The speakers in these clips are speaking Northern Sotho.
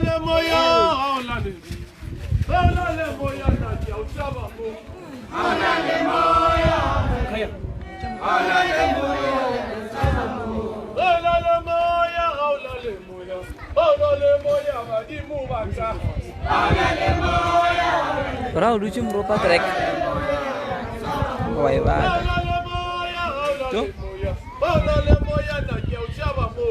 le moya, ga o lale. Ga o lale moya, nna ke a o tšaba mo. Ga o lale moya. Ga o lale moya, ga o lale moya, ga o lale moya. Ga o lale moya, badimo ba ka. Ga o lale moya. Ora o dutše moropa track. Wa e Ga o bata. lale moya, ga o Jo. lale moya. Ga o lale moya, nna ke a o tšaba mo.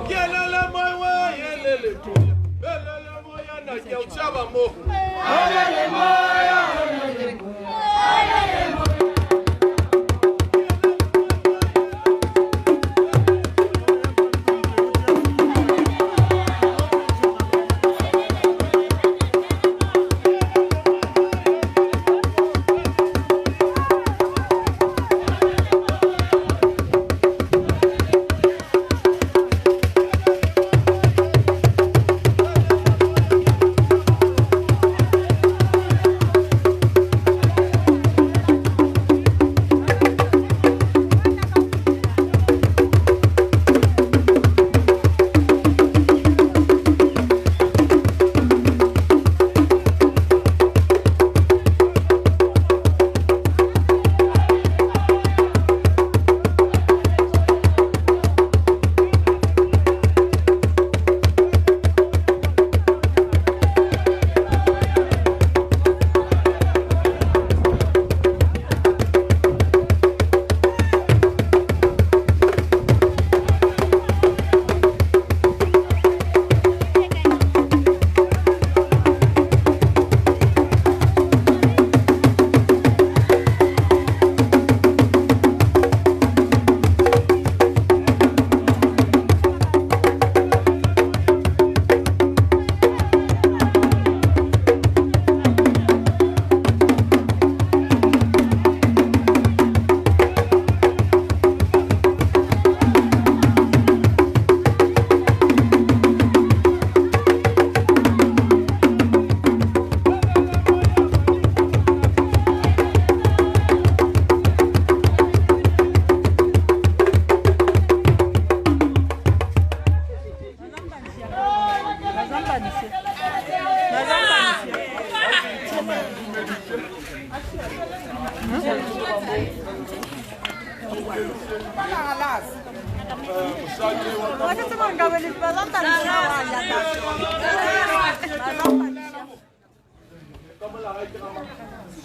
Ke lele moya, ye lele moya. Ye lele moya, nna ke a o tšaba mo.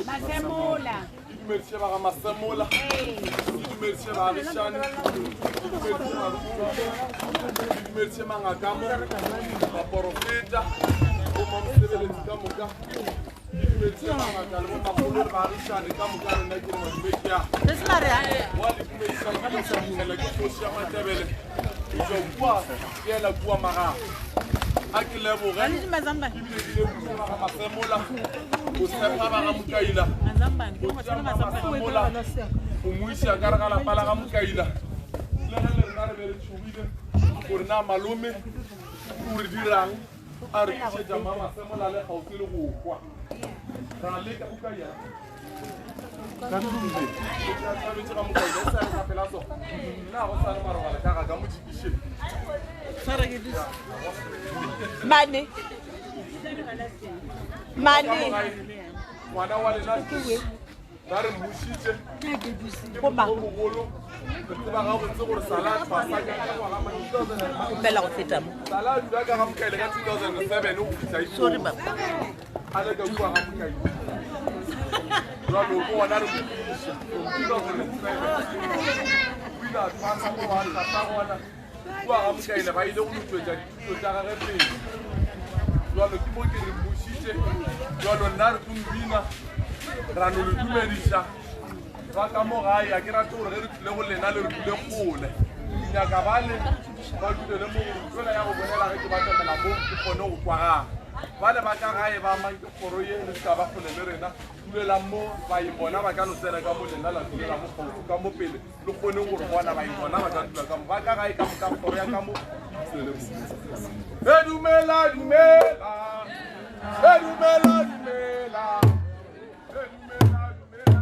Masemola. Ke dumediše ba ga Masemola. Ke dumediše baagišane. Ke dumediše barutiwa. Ke dumediše mangakamo, baporofeta, bomamosebeletsi ka moka. Ke dumediše mangaka le bomagolo le baagišane ka moka rena ke re madumedi a. Wa le dumediša le dumediša Mokgela ke kgoši ya Matebele. Go tšwa kua ke ela kua Magago. A ke leboge ebile ke lebogiše ba ga Masemola, go tshepa ba ga Mokaila, go tšea ba Masemola, go mo iša ka re ga lapa la ga Mokaila. Le ge le rena re be re tšhogile gore na malome o re dirang, a re tlišetša mma Masemola le kgauswi le go hwa. Ra leka o ka ya. Ka ntlong le, o tla tšhabetše ga Mokaila, o sa re ka pela so. Nna go sa le marobalo ka ga ka mo tšhikišeng. Mane. Mane. Ngwana wa lena ba re mmušitše ke Goma. motho o mogolo re tseba gabotse gore sala a tshwasa ka ngwaga ma 2009 Fela go feta mo. sala a dula ka ga Mokaile ka 2007 go fihla Sorry ikobo baba. a le ka kua ga Mokaile jalo ke gona re mo iša from 2007 o ile a tshwasa mo ba tshwasa gona kua ga Mokaile ba ile go no tšwetša dithuto tša gage pele jalo ke mo ke re mmušitše jalo nna re tlo mbina ra no le dumediša ba ka mo gae a ke rate gore ge re tlile go lena le re dule kgole ke nyaka bale ba dule le mo gore tsela ya go bolela ge ke ba tamela mo ke kgone go kwagala bale ba ka gae ba mang ke kgoro ye le seka ba kgole le rena dulelang mo baeng bona ba ka no tsena ka mo lena la dulela mo kgauswi ka mo pele le kgone gore bona baeng bona ba ka dula ka mo ba ka gae ka moka kgoro ya ka mo dulele mo. E dumela dumela e dumela dumela e dumela dumela.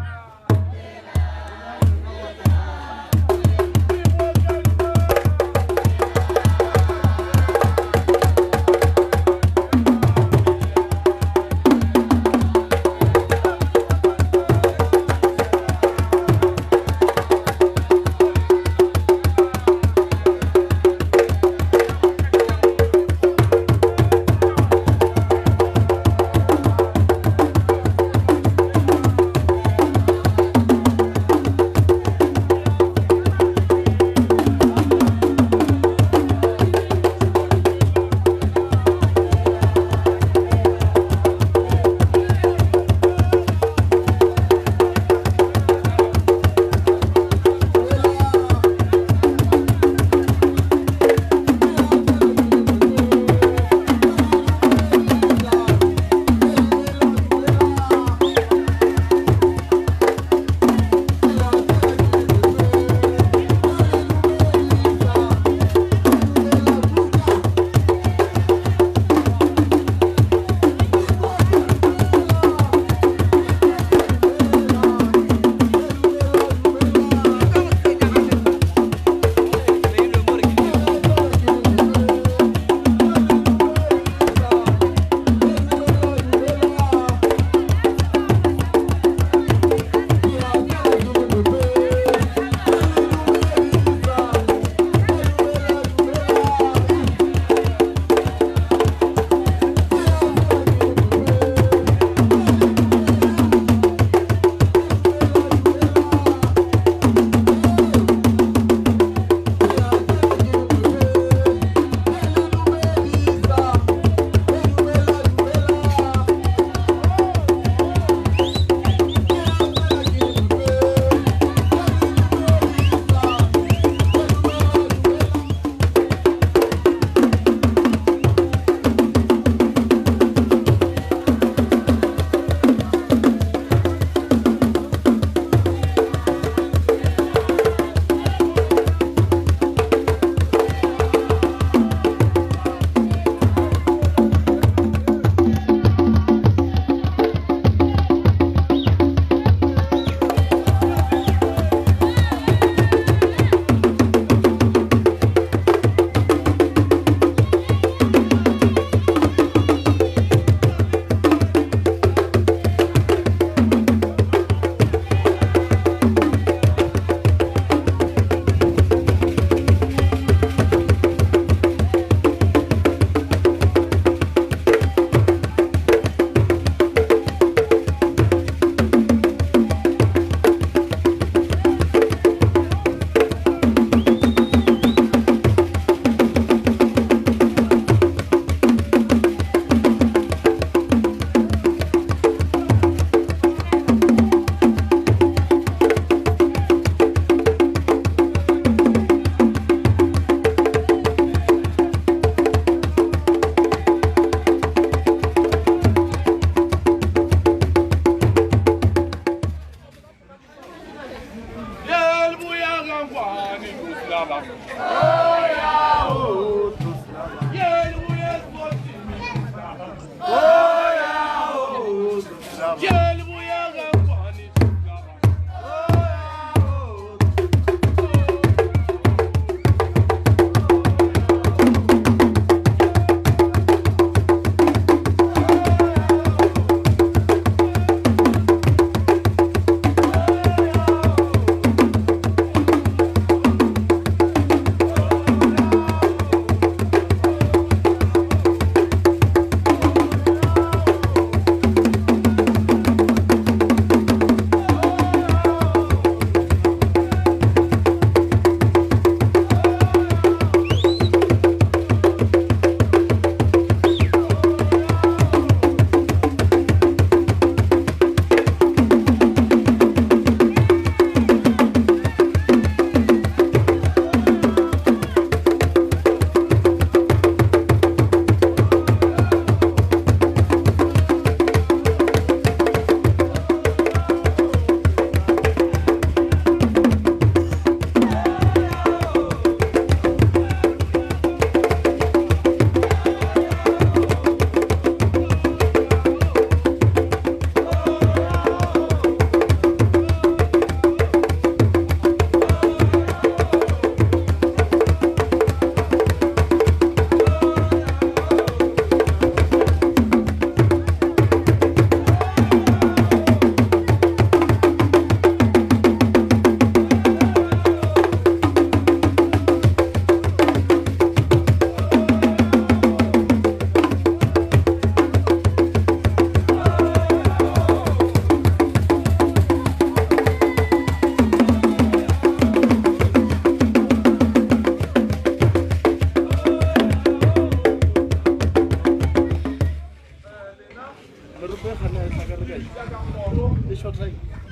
Toslava.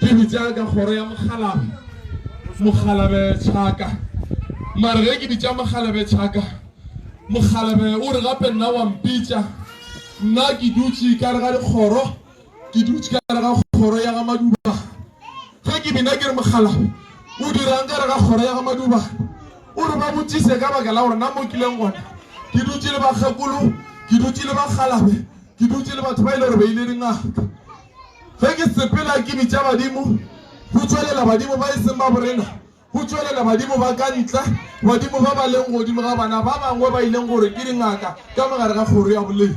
Ke bitša ka kgoro ya Mokgalabe, Mokgalabe Tšhaka. Mare ge ke bitša Mokgalabe Tšhaka, Mokgalabe o re gape nna wa mpitša. Nna ke dutše ka re ga dikgoro, ke dutše ka re ga kgoro ya ga Maduba. Ge ke bina ke re Mokgalabe o dirang ka re ga kgoro ya ga Maduba? O re ba botšise ka baka la gore nna mo kileng gona ke dutše le bakgekolo, ke dutše le bakgalabe, ke dutše le batho ba e le gore ba ile dingaka. Ge ke sepela ke bitša badimo, go tšwelela badimo ba e seng ba borena, go tšwelela badimo ba ka ntle, badimo ba ba leng godimo ga bana ba bangwe ba ileng gore ke dingaka ka mogare ga kgoro ya boleng.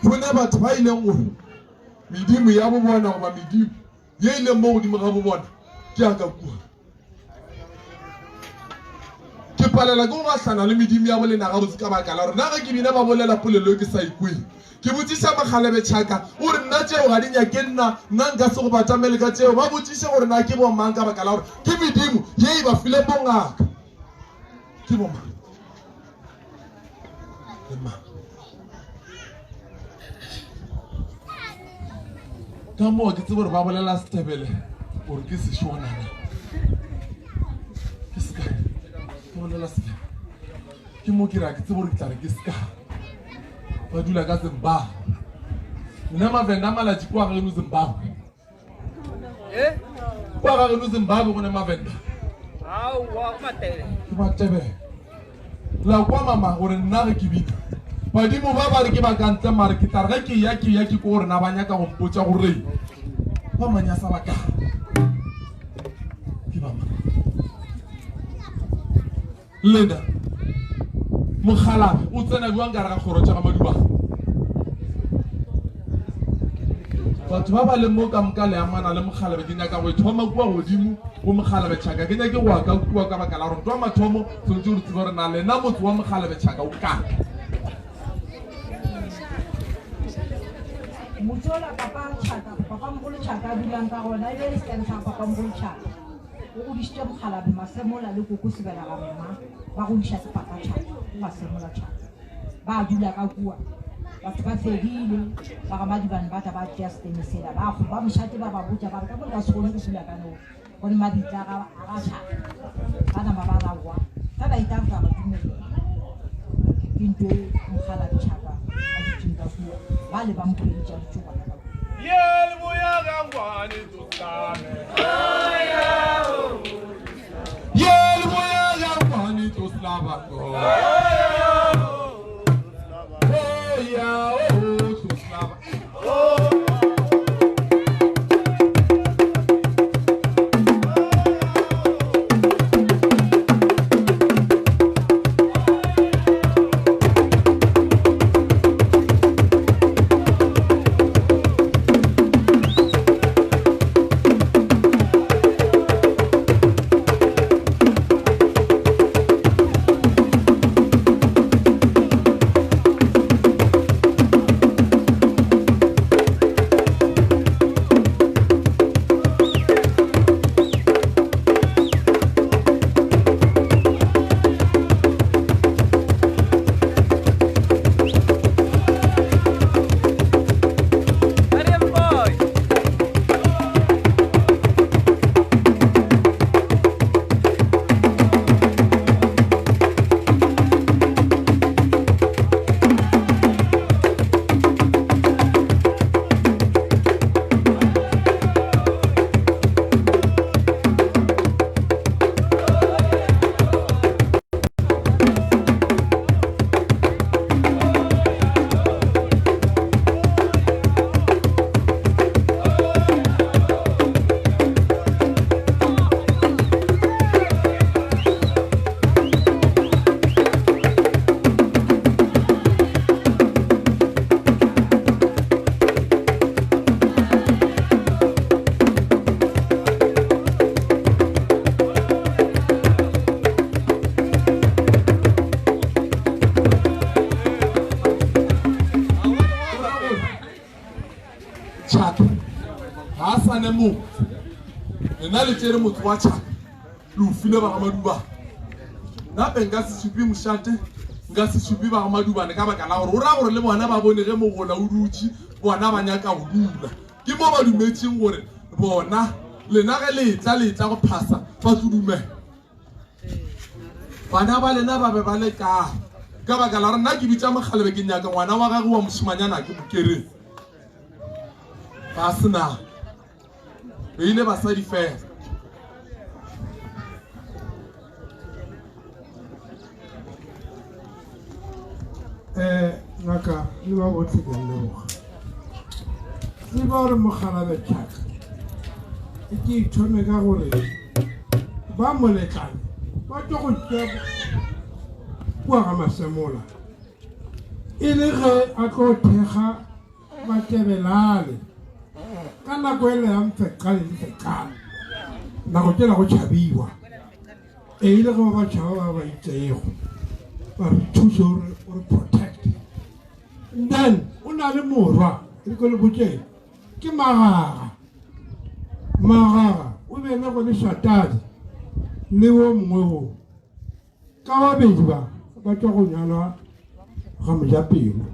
Go ne batho ba ileng gore medimo ya bobona goba medimo ye e leng mo godimo ga bobona ke ya ka kua. Ke palela ke go gahlana le medimo ya bolena gabotse ka baka la gore na ge ke bina ba bolela polelo e ke sa ikweng. Ke botšiša mokgalebe Tšhaka, o re nna tšeo ga di nyake nna, nna nka se go batamele ka tšeo. Ba botšiše gore na ke bomang ka baka la gore ke medimo ye e ba fileng bongaka. Ke bomang? Le mang? Ka moo ke tsebe gore ba bolela Setebele gore ke Sešona na. Ke seka ba bolela Setebele. Ke mo ke ra ke tsebe gore ke tla re ke seka. Ba dula ka Zimbabwe. Nna Mavenda malatši kwa geno Zimbabwe. Eh? Kwa ga geno Zimbabwe go ne Mavenda. Aowa, go Matebele. Ke Matebele. La kwa mama gore nna ge ke bina badimo ba ba re ke ba ka ntle mare ke tla re ge ke ya ke ya ke ko gore na ba nyaka go mpotša gore ba manyasa ba ka ke ba mang lena mokgalabe o tsena bjang ka re ga kgoro tša ga Madubane batho ba ba leng mo ka moka le amana le mokgalabe ke nyaka go e thoma kua godimo go mokgalabe tšhaka ke nyake go aka kua ka baka la gore ntwa mathomo tshwanetse gore tsebe gore na lena motse wa mokgalabe tšhaka o kae Motse ola papa Tšhaka, papa mogolo Tšhaka a dulang ka gona e be e le setene sa papa mogolo Tšhaka. O godišitše mokgalabe Masemola le koko Sebelega mma ba godiša ke papa Tšhaka, ke Masemola Tšhaka. Ba dula ka kua. Batho ba fedile, ba ga Madibane ba tla ba tšea setene sela. Ba ba mošate ba ba botša ba re ka mo le ka se kgone go dula ka no gone mabitla ga ga Tšhaka. Ba nama ba raowa. Ge ba etla re tla ba dumelela. Ke nto e mokgalabe Tšhaka a dutšeng ka kua. Ba le ba mphweditše a dutše gona ka kua. Yel Slava. Oh yeah, oh to Slava. Boy. Tšhaka ga a sane motse lena le tšere motse wa tšhaka le o file bagamadubane gape nka se šupe mošate nka se šupe bagamadubane ka baka la gore o raya gore le bona ba bone ge mogola o dutše bona ba nyaka go dula ke mo ba dumetšeng gore bona lena ge le etla le etla go phasa ba tlo dumela bana ba lena ba be ba le kae ka baka la gore nna ke bitša mokgalebe ke nyaka ngwana wa gagwe wa mošimanyana ke mokereng ga se na beile basadi fela um ngaka le ba botlhe ke a leboga tseba gore mogalabe tšhaka e ke ithome ka gore ba moletlane ba tlo go tšea kua ga masemola e le ge a tlo thekga matebelale ka nako e le ya mfeqale le fekale nako tsela go tšhabiwa e ile ge ba ba tšhaba ba ba itsego ba re thuše o re protect then o na le morwa e ko le botseng ke magaga magaga o belegwe le šatadi le wo mongwe wo Ka babedi ba ba tšwa go nyalwa ga mojapelo.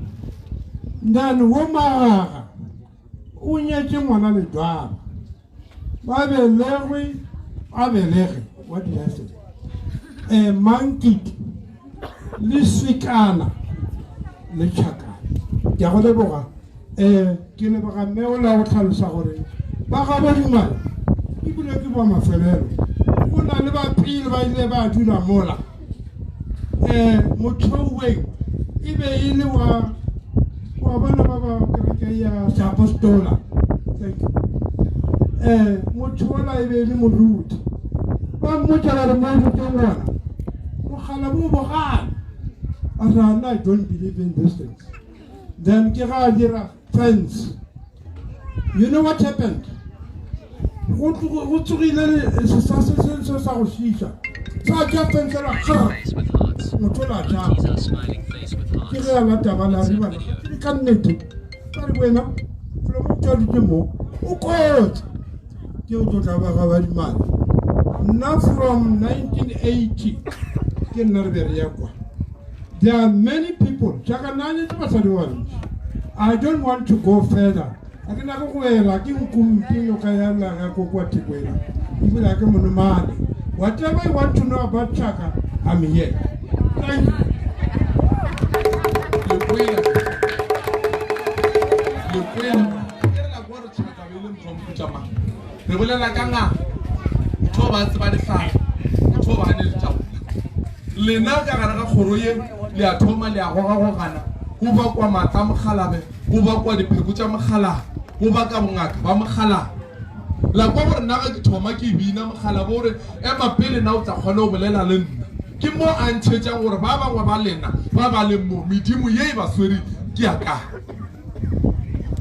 Then wo Magaga o nyetše ngwana Ledwaba. Ba belegwe a belege what did I say? Eh, Mankiti le Swikana le Tšhakana. Ke a go leboga. Eh, ke leboga mme o la go tlhalosa gore ba ga Bodumane ebile ke ba mafelelo. Go na le ba pele ba ile ba dula mola. Eh, Mothouweng e be e le wa wa bana ba ba kereke ya Seapostola. Thank you. Eh, motho ola e be e le moruti. Ba mmotša ba re mo ruteng gona. Mogala bo bogale. A re, nna I don't believe in these things. Then ke ga a dira fence. You know what happened? Go tsogile sesa se se sa go šiša. Sa tša fence la kgr. Motho la tša. Ke ge a lata ba la riba. Ke ka nnete. Ka re wena felo mo tša dutse mo. O kotsi. Ke o tlo tla ba ga badimane. Nna from 1980 ke nna re be re ya kwa. There are many people. Jaaka nna nyetse basadi ba bantši. I don't want to go further. A ke nyake go ela ke nkumpi noka ya laga ko kwa Thekwela. Ebile a ke monomane. Whatever you want to know about Chaka, I'm here. Thank you. Lekwena. Lekwena. Ke re la kwa re Chaka be le motho wa mohuta mang. Re bolela ka ngaka. Motho o ba tseba dihlare. Motho o ba ne le taola. Lena ka gare ga kgoro ye le a thoma le a gogagogana, go bakwa maatla a mokgalabe, go bakwa dipheko tša mokgalabe, go baka bongaka ba mokgalabe. La kwa gore nna ge ke thoma ke bina mokgalabe o re, Ema pele na o tla kgona go bolela le nna. Ke mo a ntšhetšang gore ba bangwe ba lena ba ba leng mo, medimo ye e ba swere ke ya ka.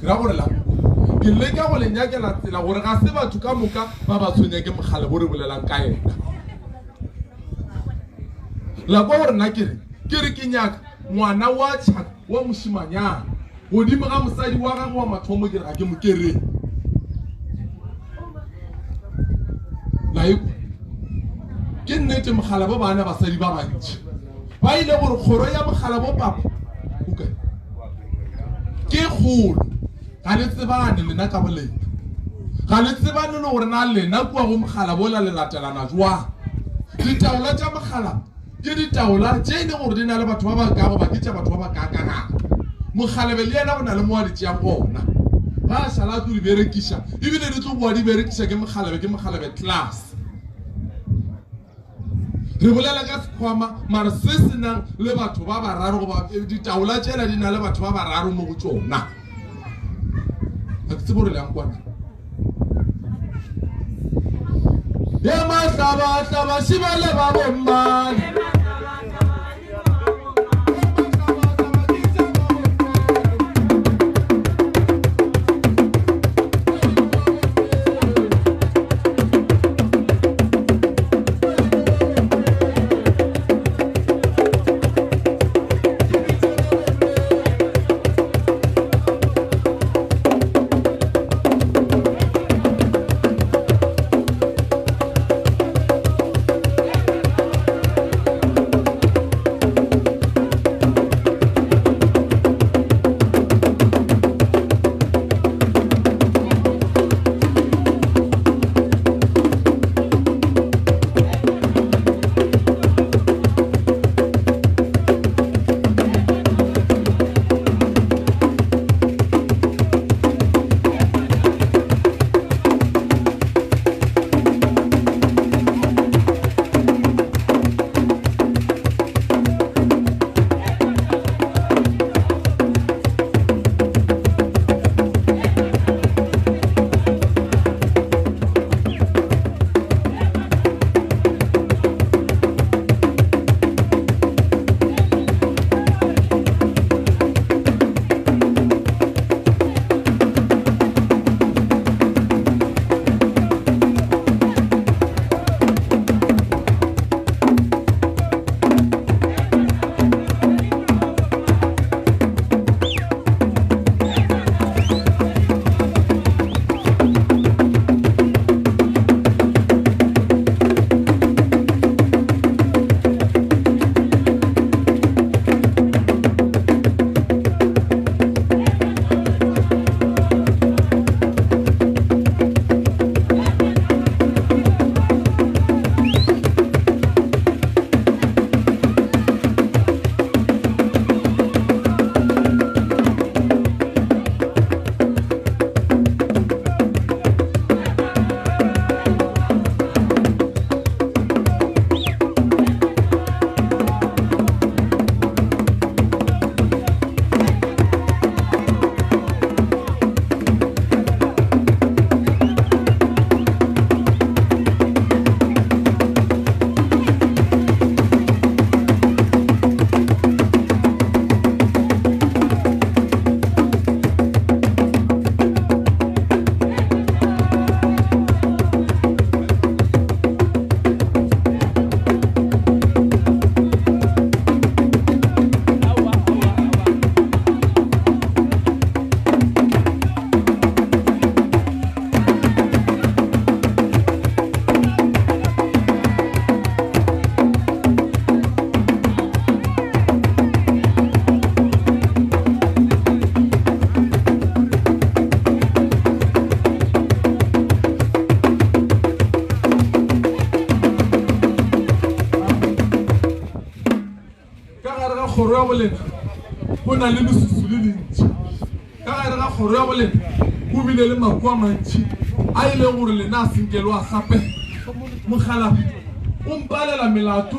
Ke ra gore la kwa. Ke leka go le nyakela tsela gore ga se batho ka moka ba ba tshwenya ke mokgalabe o re bolelang ka yena. La kwa gore nna ke re, ke re ke nyaka ngwana wa tšhaka wa mošimanyana godimo ga mosadi wa gagwe wa mathomo, ke re ga ke mo kereng. La ekwa? Ke nnete mokgalabo ba na basadi ba bantši ba ile gore kgoro ya mokgalabo papa o kae? Ke kgolo. Ga le tsebane lena ka bolena. Ga le tsebane le gore na lena kua go mogala bola le latelana jwang. Ditaola tša mogala ke ditaola tše e leng gore di na le batho ba ba ka goba ke tša batho ba ba kaakagago. Mokgalebe le yena go na le mo a di tšeang gona. Ga a šala a tlo di berekiša ebile di tlo boa di berekiša ke mokgalebe ke mokgalebe class. Re bolela ka sekhwama mara se se nang le batho ba bararo goba eh, ditaola tšela di na le batho ba bararo mo go tšona. Ga ke tsebe gore le yang kwana. Ya mahlaba hlaba šibale ba bommane. Ka gare ga kgoro ya bolena go na le lesusu le lentši. Ka gare ga kgoro ya bolena go bile le mahu a mantši a e leng gore lena a senke lo a hlapela. Mokgalabje o mpalela melato.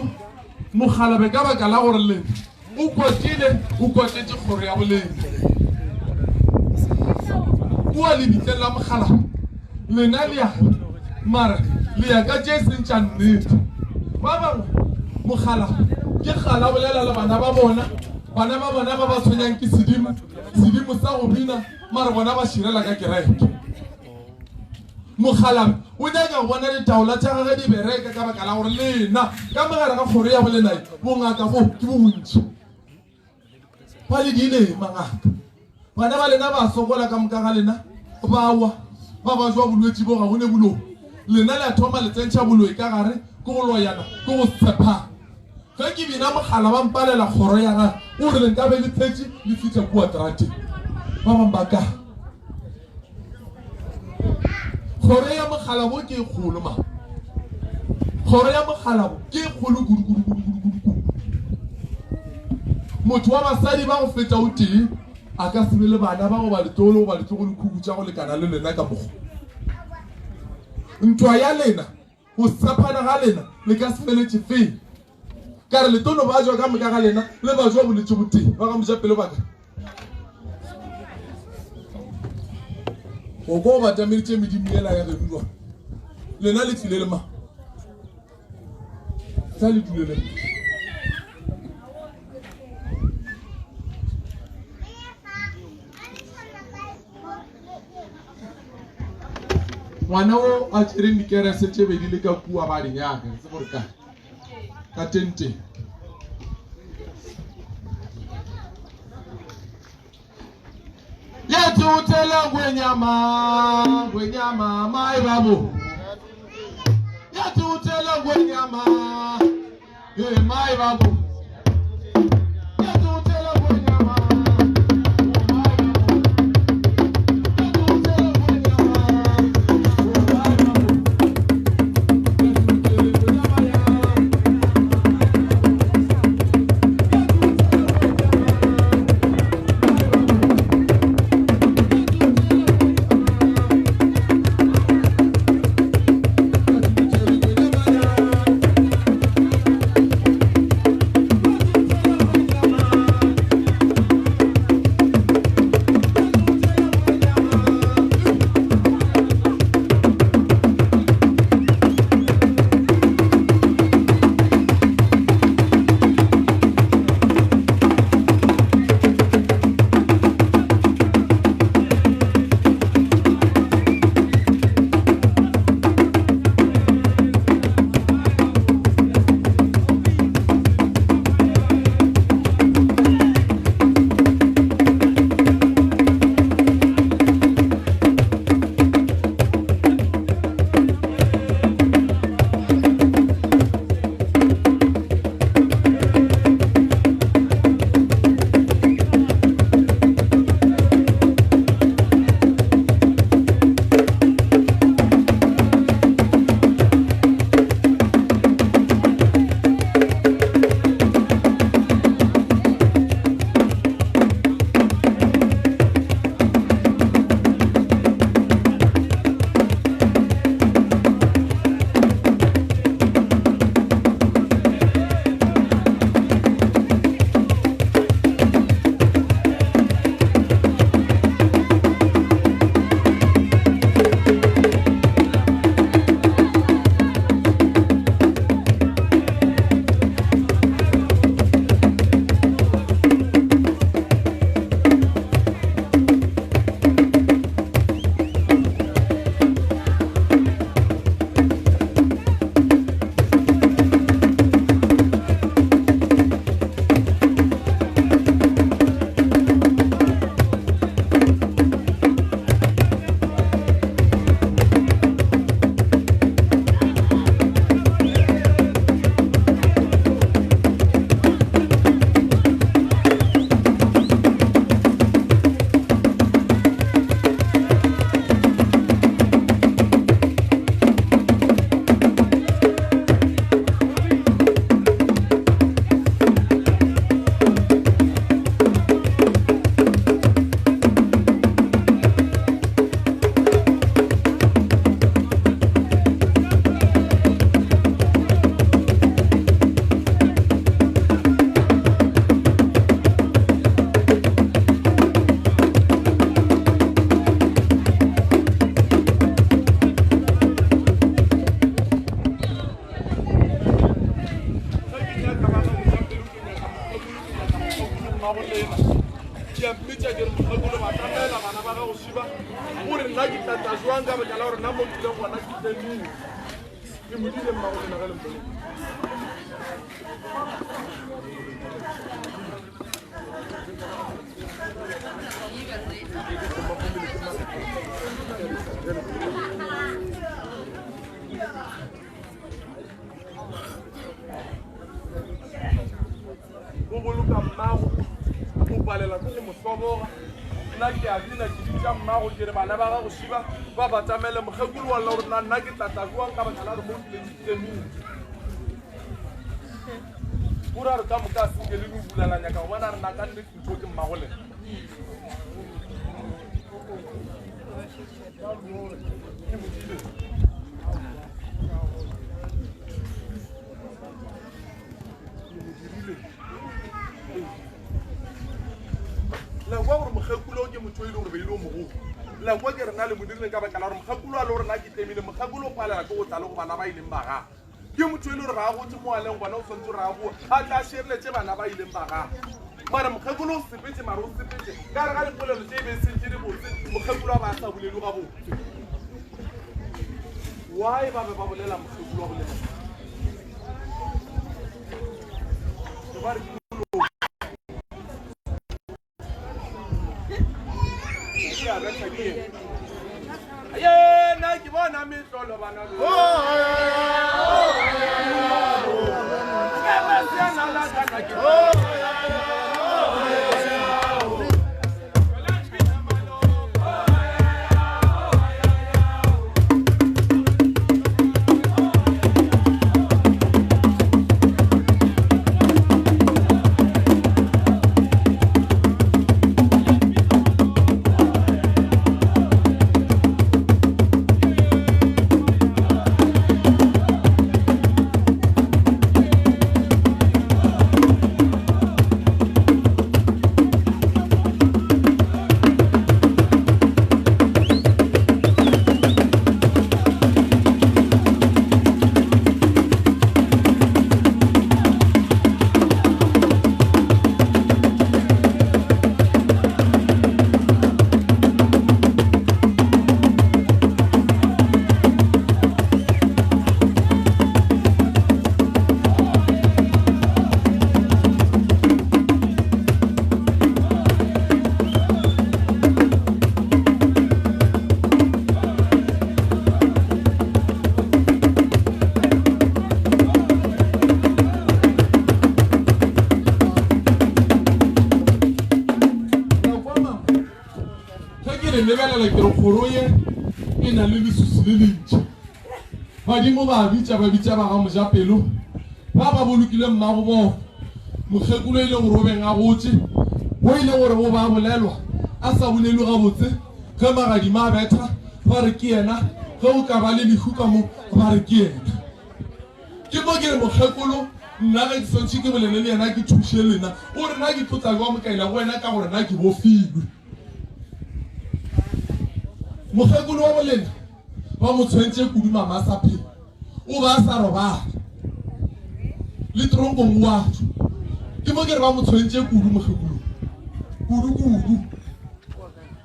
Mokgalabe ka baka la gore lena o kwatile, o kwatetše kgoro ya bolena. Kua lebitleng la mokgalabe lena le ya mara le ya ka tše seng tša nnete. Ba bangwe mokgalabe ke kgale a bolela le bana ba bona, bana ba bona ba ba tshwenyang ke sedimo, sedimo sa go bina mara bona ba širela ka kereke. Mokgalabe o nyaka go bona ditaola tša gagwe di bereka ka baka la gore lena ka mogare ga kgoro ya bolenae bongaka bo ke bo bontši. Ba le diile mangaka. Bana ba lena ba sokola ka moka ga lena ba wa ba ba jwa bolwetši bo ga go ne boloi. Lena le a thoma le tsentšha boloi ka gare ke go loyana ke go tshephana. Ge ke bina mogala ba mpalela kgoro ya gage o re le nkabe le tshetše le fihla kua terateng. Ba bang ba ka Kgoro ya Mokgalabo ke e kgolo ma. Kgoro ya Mokgalabo ke e kgolo kudu kudu kudu kudu kudu kudu. Motho wa basadi ba go feta o tee a ka se be le bana ba goba ditlogolo goba ditlogolokhukhu tša go lekana le lena ka mokgwa. Ntwa ya lena Go tshepana ga lena le ka se feletše feng? Ka re le tlo no bajwa ka moka ga lena, le bajwa bolwetši botee. Ba ga mojapelo ba ka. O ko o batameditše medimo yela ya geno jwang? Lena le tlile le mang? Tla le dule le nna. Ngwana o a tšereng dikerese tše bedi le ka kua ba di nyaka, ke tsebe gore kae, ka tenteng. Ya theothela ngwenyama, ngwenyama, mai babo. Ya theothela ngwenyama, e mai babo. mmago lena. Ke a mmitša ke re mokgekolo batamela bana ba gago šiba o re nna ke tlatla jwang ka baka la gore nna mo ke leng gona ke tlemile. Ke modile mmago lena ge le mpone. O boloka mmago, o palela ke go mo hloboga. Nna ke a bina ke bitša mmago ke re bana ba gago šiba ba batamele mokgekolo wa lla gore na nna ke tlatla jwang ka baka la gore mo ke leng ke tlemile. O ra re ka moka a senke le no bula la nyaka go bona re na ka nnete ntho ke mmago lena. Ke modile. La kwa gore mokgekolo ke motho e le gore be ile o mogolo. La kwa ke rena le mo dirile ka baka la gore mokgekolo a le gore na ke tlemile mokgekolo o palela ke go tla le go bana ba ileng ba gagwe. Ke motho e le gore ga a gotse mo a leng gona o tshwanetse gore a boe a tla šireletše bana ba ileng ba gagwe. Mara mokgekolo o sepetse mara o sepetse ka gare ga dipolelo tše e be e seng tše dibotse mokgekolo a ba a sa bolele gabotse. Why ba be ba bolela mokgekolo wa bolela? Ba re ke a betha ke eng? Ye nna ke bona mehlolo bana be. Ke mesiana la ka na ke. Ge ke re lebelela ke re kgoro ye e na le lesusu le lentši. Badimo ba bitša ba bitša ba ga mojapelo ba ba bolokile mmago bona. Mokgekolo e le gore o beng a gotše, o ile gore o ba bolelwa a sa bolelwe gabotse. Ge magadima a betha ba re ke yena, ge o ka ba le lehu ka mo ba re ke yena. Ke mo ke re mokgekolo nna ge ke swantšhe ke bolele le yena ke thuše lena, o re na ke tlo tla jwang mokaila go wena ka gore na ke bofilwe. Mokgekolo wa bolena ba mo tshwentše kudu mama a sa phela, o ba a sa robala le tronkong o a tšwa. Ke mo ke re ba mo tshwentše kudu mokgekolo kudu kudu,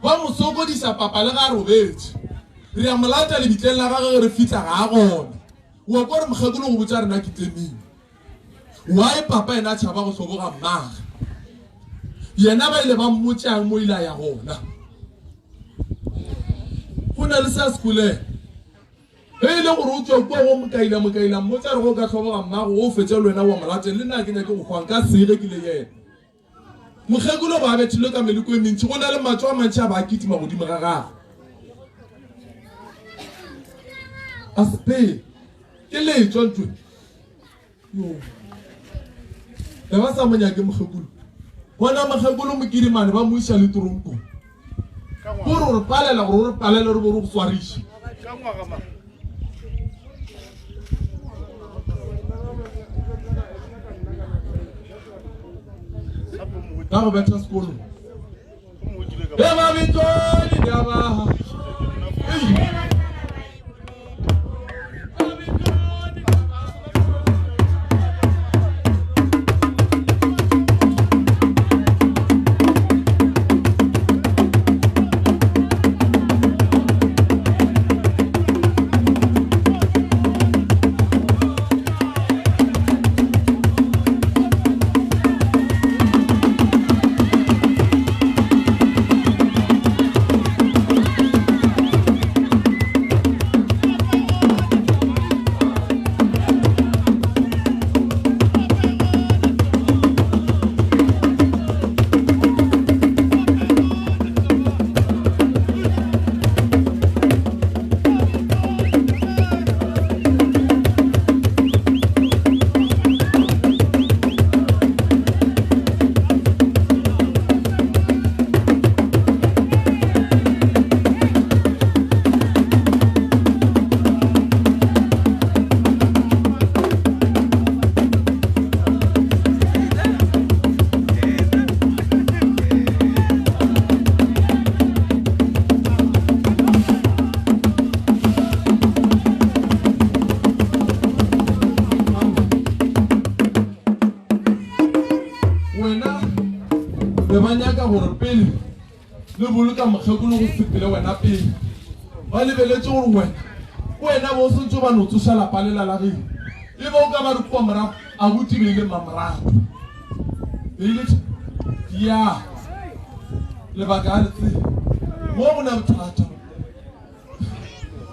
ba mo sokodisa papa le ga a robetše. Re a mo lata lebitleng la gagwe ge re fihla ga a gona. Wa kwa gore mokgekolo go botša rena ke tlemile. Why papa yena a tšhaba go hloboga mmage? Yena ba ile ba mmotšang mo ile a ya gona? Go na le se a se kwelego. Ge e le gore o tšwa kua go mokaila mokaila mmotša re go ka hloboga mmago o fetša le wena wa mo late le nna ke nyake go hwa nka sege ke le yena. Mokgekolo ba bethilwe ka meleko e mentši go na le matšo a mantši a ba a kitima godimo ga gagwe. A sepele ke letšwa ntwe yo be ba sa mo nyake mokgekolo. Bona mokgekolo mokirimane ba mo iša le toronkong gore o re palela gore o re palele re bo re go swariše. Ka ngwaga mang? Ka go betha sekolong. Ge ba bitšwa ditaba. Be ba nyaka gore pele le boloka mokgekolo go sepele wena pele. Ba lebeletše gore wena ke wena bo o sentse o ba no tsoša lapa lela la geno. E be o ka ba re kua morago abuti be e le Mmamorati. Be e le ya lebaka a le tsebe. Mo go na bothata.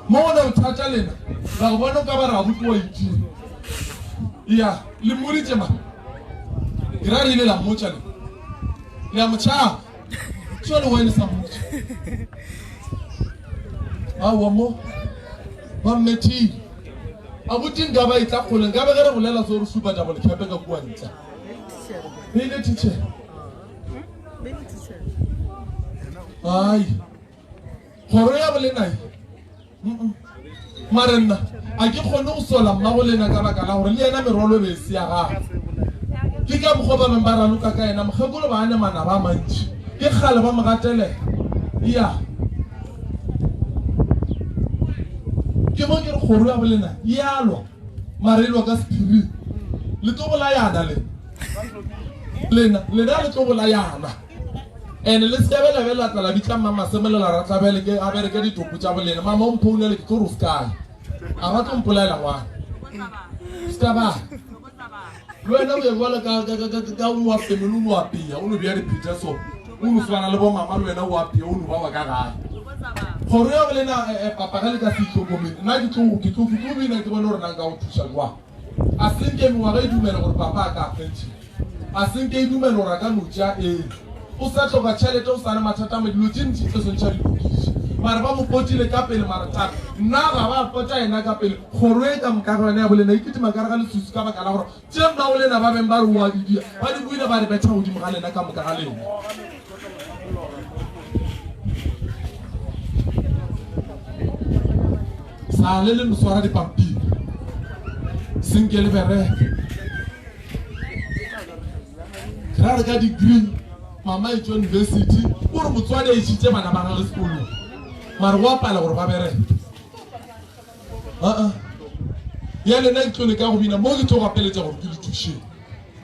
Mo go na bothata lena la go bona o ka ba re abuti wa itira. Ya le mmoditše ma. Ke ra re ile la mmotša le. Le a mo tšhaba. Tšo le wene sa mmotša. Aowa mo ba mmethile. Abuti nka ba e tla kgole nka be ge re bolela so re supa double cape ka kua ntle. Beile teacher. Ai. Kgoro ya bolena ye. Mare nna a ke kgone go sola mmago lena ka baka la gore le yena merwalo e be e se ya gagwe. Ke ka mokgwa ba beng ba raloka ka yena mokgekolo ba ane manaba a mantši. Ke kgale ba mo gatelela. Ya. Ke mo ke re kgoro ya bolena ya lwa mare e lwa ka sephiring. Le tlo bolayana le. Lena lena le tlo bolayana. Ene le se be la be la tla la bitša Mma Masemola la ra tla bjale ke a bereke ditopo tša bolena. Mama o mphounele ke tlo re o se kae. A ba tlo mpolaela ngwana. Se ka ba. Le wena o ye jwale ka ka ka ka ka o no family o no apea o no bea dipheta so. O no swana le bo mama le wena o apea o no ba wa ka gae. Kgoro ya bolena eh, eh, papa ge le ka se itlhokomele nna ke tlo ke tlo ke tlo bina ke bone gore na nka go thuša jwang. A senke mengwaga e dumela gore papa a ka pension. A se nke e dumele gore a ka no tšea ee. O sa hloka tšhelete, o sa le mathata a ma dilo tše ntši tše swantšha di lokiše. Mara ba mo potile ka pele mara thata. Nna ga ba pota yena ka pele. Kgoro e ka moka ga yona ya bolena e kitima ka gare ga leswiswi ka baka la gore tše mmagolena ba beng ba re o a di dia, ba di buile ba di betha godimo ga lena ka moka ga lena. Sa le le no swara dipampiri. Se nke le bereke. Ra re ka degree mama e tšwa university o re motswadi a išitše bana ba gagwe sekolong mare go a pala gore ba bereke. Aa ya lena ke tlo leka go bina mo ke tlo gapeletša gore ke le thušeng.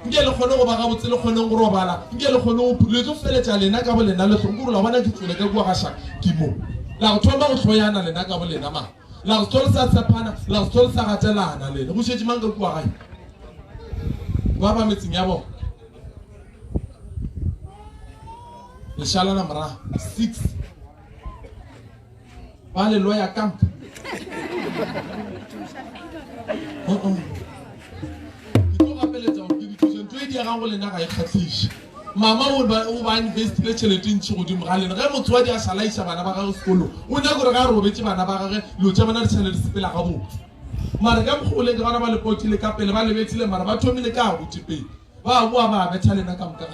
Nke le kgone go ba gabotse le kgoneng go robala nke le kgone go le tlo feletša lena ka bolena le hlong gore la bona ke tswele ka kua ga shaka ke mo la go thoma go hloyana lena ka bolena ma la go tlo le sa tshepana la go tlo le sa gatelana lena go šetše mang ka kua gae ba ba metseng ya bona le šalana morago 6 ba le loya kampa ke tlo gapeletša gore ke dithuše ntho e diegang go lena ga e kgatlhiše mama o ba o ba investile tšhelete ntši godimo ga lena ge motswadi a šala iša bana ba gagwe sekolong o nyaka gore ga a robetše bana ba gagwe dilo tša bona di šale di sepela gabotse mare ka mokgwa o leng ka gona ba le potile ka pele ba lebethile mara ba thomile ka botse pele ba boa ba betha lena ka moka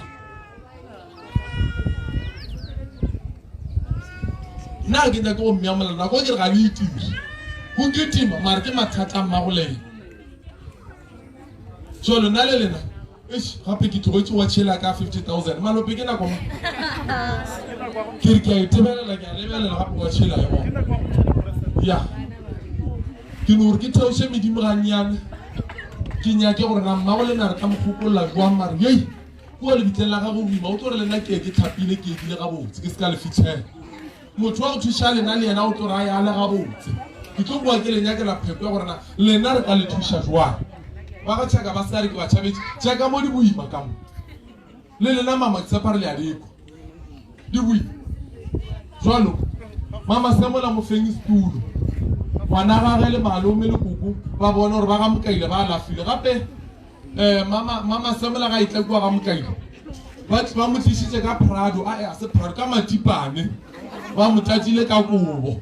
nna ke nyake go mmea molelo nako ke re ga le itire go kitima mare ke mathata a mmagolena jalo nna le lena eish gape ke tlogetše wa tšhela ka 50000 malope ke nako ma ke re ke a itebelela ke a lebelela gape wa tšhela ya bona ya ke no gore ke theoše medimo gannyane ke nyake gore na mmago lena re ka mo gopolola jwang mare yei kua lebitleng la gago boima o tlo re lena ke ke tlhapile ke ekile gabotse ke se ka le fitlhela motho wa go thuša lena le yena o tlo ra ya le gabotse ke tlo boa ke le nyakela pheko ya gore na lena re ka le thuša jwang ba ga tšhaka ba se ka re ke ba tšhabetše tšaka mo di boima ka mo le lena mama ke tshepa re le a dikwa di boima jalo mama semola mo feng setulo ngwana gage le malome le koko ba bona gore ba ga mokaile ba alafile gape um mama mama semola ga itla kua ga mokaile ba ba mo tlišitše ka prado a a se prado ka matipane ba mo tlatšile ka kobo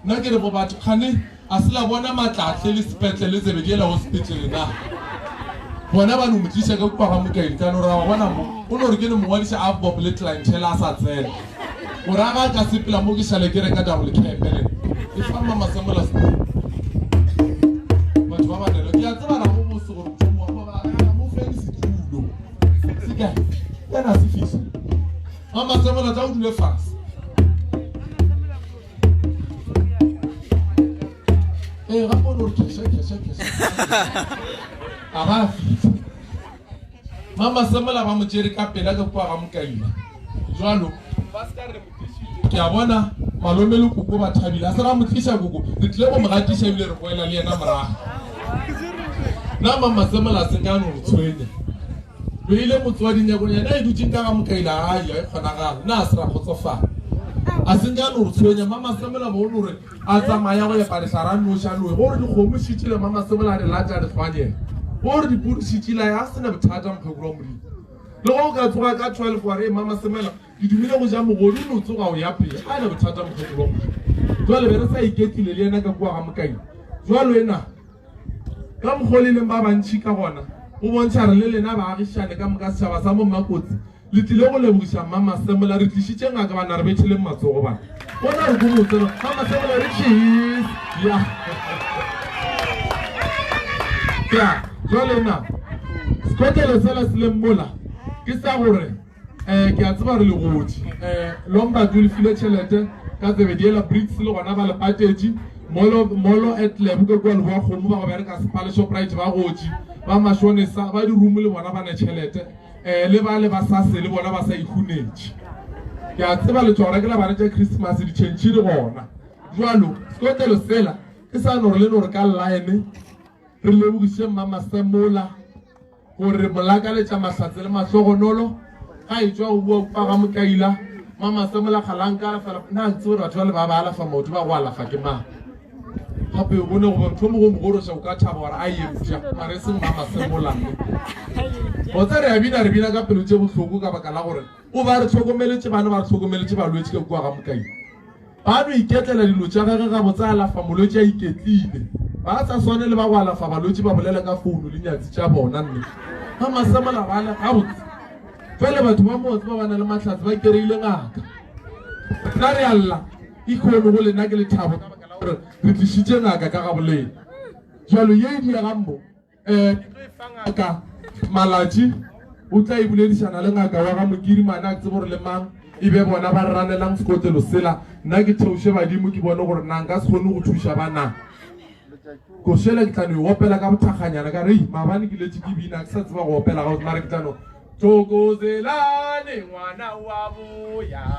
nna ke re bo batho kgane a se la bona matlatle le sepetlele tsebe di ela hospital na bona ba no mo tliša ka kua ga mokaedi ka no ra wa bona mo o no re ke no mo ngwadiša avbob le clientele a sa tsena o ra ga ka sepela mo ke šale ke reka double cap le e fa mama semola sekolo batho ba ba nelo ke a tseba ra go bose gore motho mo ba mo feng setulo se kae yena se fihle mama semola tla o dule fase Ee, gape o no re khesha khesha khesha a ba fitlha mama semola ba mo tšere ka pela ka kua ga mokaila. Jwalo ba se ka re mo tlišitše. Ke a bona malome le koko ba thabile. A se ra mo tliša koko, re tlile go mo gatiša ebile re boela le yena morago. Na Mamasemola a se ka no re tshwenya. Beile motswadi nyakong yena e dutšeng ka ga mokaila ai a e kgonagala. Na a se ra kgotsofala. A se nka no re tshwenya. Mamasemola bo no re a tsamaya go epa lehlare a noši a loe. Gore dikgomo šitšile Mamasemola a di lata a di hlwanyela. Gore dipudi šitšile a se na bothata mokgekolo wa Modimo. Le go ka tsoga ka 12 wa re Mama Semela ke dumile go ja mogodu no tsoga o ya pele a ne bothata mokgekolo wa Modimo. Jwale be re sa iketlile le yena ka kua ga mokaila. Jwalo ena ka mokgwa le leng ba bantši ka gona go bontšha re le lena baagišane ka moka setšhaba sa mo Mmakotsi le tlile go lebogiša Mmamasemola re tlišitše ngaka bana re betheleng matsogo bana bona re ko botse Mmamasemola re cheese ya ya jwale na sekotlelo sela se leng mola ke sa gore um ke a tseba re legotši um Lombard o le file tšhelete ka tsebe diela Brits le gona ba le patetše molo molo at lebo ka kua leboa kgomo ba go bereka sepale Shoprite ba gotši ba mashonesa ba dirumo le bona ba ne tšhelete um le ba le ba sase le bona ba sa ikhunetše ke a tseba le tšwa go rekela bana tša Christmas ditšhentšhi di gona jwalo sekotlelo sela ke sa no re le no re ka line re lebogiše Mmamasemola gore molakaletša mahlatse le mahlogonolo ga e tšwa go bua kwa ga mokaila Mmamasemola galanka alafela nna ntse gore batho ba le ba ba alafa maoto ba go alafa ke mang gape o bone goba ntho mo go mogoroša o ka thaba gore a ye mpša mare e seng Mmamasemola mme botsa re a bina re bina ka pelo tše bohloko ka baka la gore o ba re hlokomeletše bana ba re hlokomeletše balwetši ka kua ga mokaila ba no iketlela dilo tša gage gabotse a alafa molwetši a iketlile ba sa swane le ba go alafa balwetši ba bolela ka founu le nyatsi tša bona mme ga masemola ba le gabotse fele batho ba motse ba ba na le mahlatse ba kereile ngaka nna re a lla ikhono go lena ke lethabo ka baka la gore re tlišitše ngaka ka gabolena jalo ye e diegang mo um ke tlo e fa ngaka Malatši o tla e boledišana le ngaka wa ga Mokirimane a tsebe gore le mang e be bona ba ranelang sekotlelo sela nna ke theoše badimo ke bone gore na nka se kgone go thuša ba na košela ke tla no e opela ka bothakganyana ka re maabane ke letše ke bina ke sa tseba go opela ga mare ke tla no thokozelane ngwana wa boya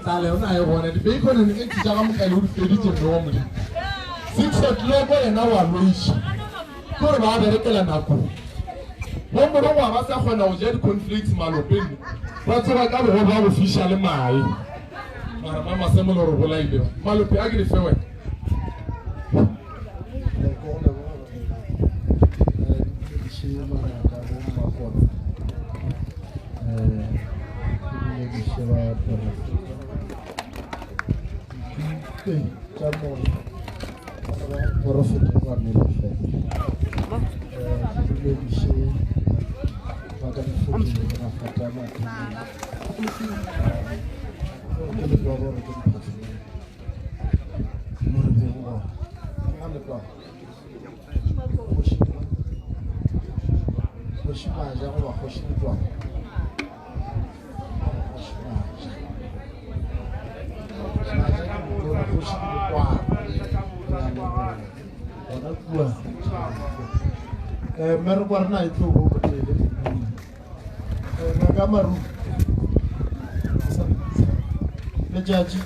Tlala yona e gona di-bacon and eggs tša ga mokaile o di feditše mme wa Modimo 6 o'clock yena wa loiša ke gore ba berekela nakong bo morongwa ba sa kgona go ja di-cornflakes malopeng ba tsoga ka bogo ba go fiša le mae mara mamasemolo re bolaile malope a ke di fe wena Kgoši Maja goba Kgoši Letwang. Kgoši Maja. Maja ke motona, Kgoši ke Letwang. Re a leboga. Gona kua. Eh, mmereko wa rena e tlo bo motelele. Eh, ngaka Maru. Letšatši.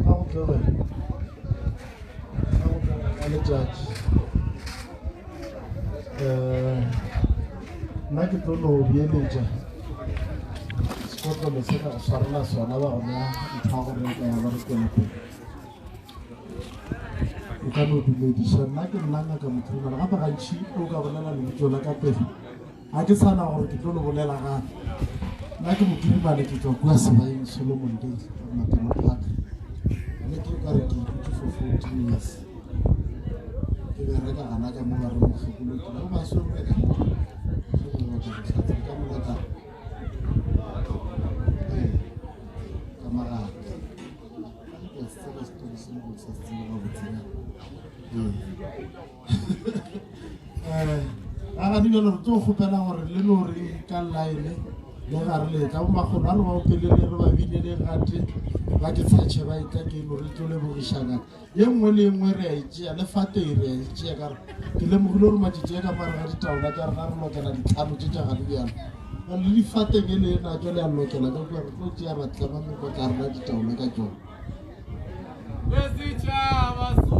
A go tle wena. A go tle wena letšatši. Eh, nna ke tlo no beeletša sekotlolo se ka go swarela sona ba go nea ntho ya go reka ya ba re tswela pele o ka no dumediša nna ke nna ngaka mothurimane gape gantšhi o ka bolela lebitso la ka pele ga ke sana gore ke tlo le bolela gape nna ke mokirimane ke tswa kua sebaeng solomon dale mapelo park mme ke ka re ke itutse for 14 years ke bereka gana ka mo ba re mokgekolo ke ba ba swere ka ka molaka ka magata ke se tseba setori se le sa se tsebe gabotse um a gane bjalo re tlo kgopela gore le no re ka line le ga re letla bo makgolo a re ba opelele re ba binele gate ba ke tshetšhe ba etla ke no re tlo lebogišana ye nngwe le ye nngwe re a e tšea le fateng re a e tšea ka re ke lemogile gore matšatši a ka mare ga ditaola tša rena re lokela ditlhano tše tša gane bjalo le difateng e le natso le a lokela ka kua re tlo tšea ra tlema mekotla rena ditaola ka tšona Lesitšhaba.